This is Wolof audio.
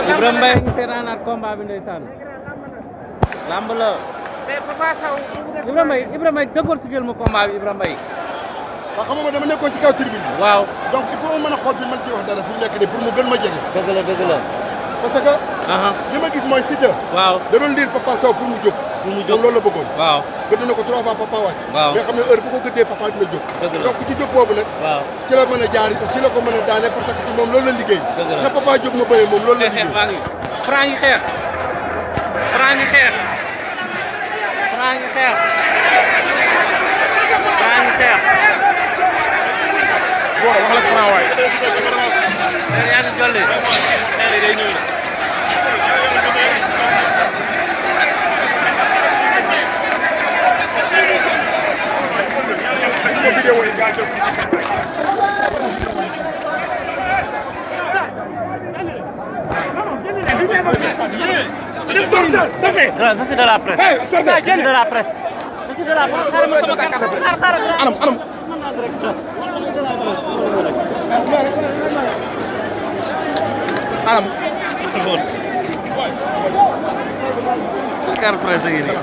Ibrahima Mbaye ngi seetaanaat combat bi ndeysaan lamb la mais Papa Sow Ibrahima Mbaye dëggoon ci gël ma combat bi Ibrahima Mbaye waaw xam nga dama nekkoon ci kaw tribune bi waaw donc il faut ma mën a xool fi man ci wax dara fi mu nekk nii pour mu gën ma jege dëgg la parce que li ma gis mooy Siteu waaw da doon liir Papa Sow pour mu jóg loolu la bëggoon waaw gëdd na ko 3 fois Papa wàcc waaw nga xam ne heure bu ko gëddee Papa dina jóg donc ci jóg boobu nag waaw ci la mën a jaar ci la ko mën a daane parce que ci moom loolu la liggéey na Papa jóg ma bëre moom loolu la liggéey Franc ngi xeex Franc ngi xeex Franc ngi xeex Franc ngi xeex wax la Franc waay yaa ngi jolli day ñëw ça c'est de la presse. C'est de la presse. C'est de la presse. anam carte presse yi nii